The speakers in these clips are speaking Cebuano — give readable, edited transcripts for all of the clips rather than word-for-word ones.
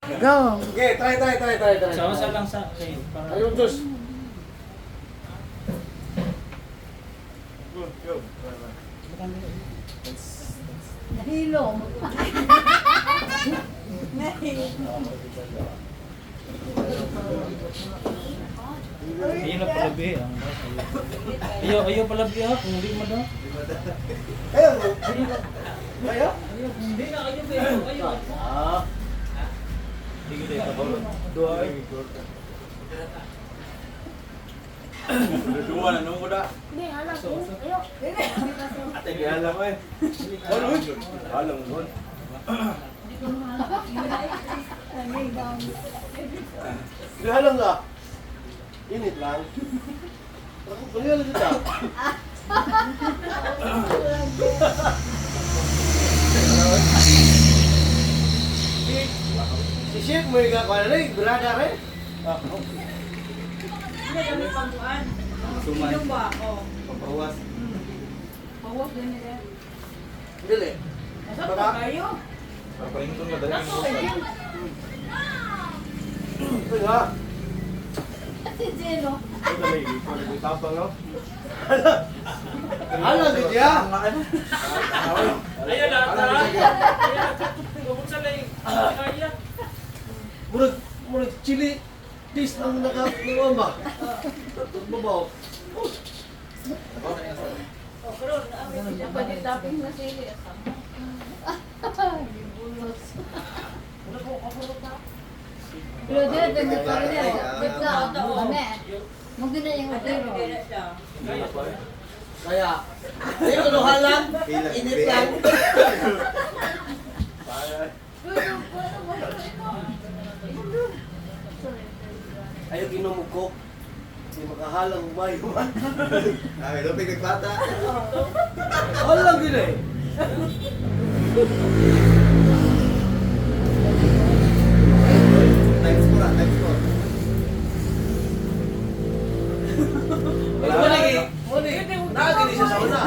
Go. Okay, try, try, try, try, try. Sa lang sa kay para. Ayun, Diyos. Go, go. Nahilo. Ayaw na palabi ang Ayaw, ayaw palabi ha, kung hindi mo daw. Ayaw, ayaw. Ayaw, kung hindi na, ayaw, ayaw, ayaw. Ah. Hindi ko tayo Dua ay. Dua na nung da. Hindi, alam ko. Ayo. Ate gihalang eh. Ano? Halang mo. Gihalang na. Init lang. Ako, lang dito. Si Chef mo yung kakuha na rin, brada rin. Ah. Hindi kami pambuan. Suman. Inom ba ako? Papawas. Pawas din nila. Dili. Masarap pa kayo. Paparington ka dali. Ito nga. Si Jeno. Dali, tapang no. Halang gid ya. Ayaw lahat ha. Ayaw. Kung sa lay, kaya. Murag murag chili taste ang naka naka ba? Babaw. O, karon, naamit siya. Pwede topping na sili. Bulos. Pero dito, dito pa rin. Dito, kami. Mungkin na yung Ada, otero. bigay na siya. Kaya, hindi ko no halang, init lang. Ayaw ginom og coke. Hindi makahalang umayo man. Ay, lupig nagbata. Halang gid eh. Times four ah, times four. Mo ni, mo ni. Naagi ni siya sa una.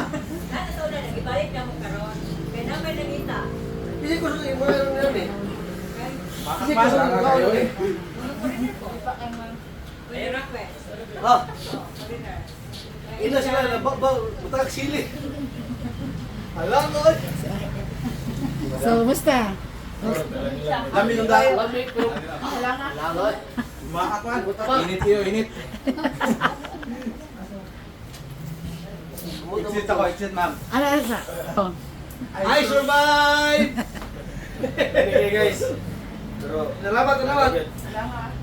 Nasa sa una, nag-ibalik na mo karon. Kaya naman nangita. Kasi ko sa imo meron yan eh. Kasi ko sa imo eh. Ayun request. Ha? Oh, foreigner. Ina sila na ba ba butag sili. Halang oy. So, basta. Lami nung dahil. Lami pero halang oy. Umakakwan. Init yun, init. Exit ako, exit ma'am. Ano, ano sa? Oh. I survive. Okay guys. Pero Salamat, salamat. Salamat.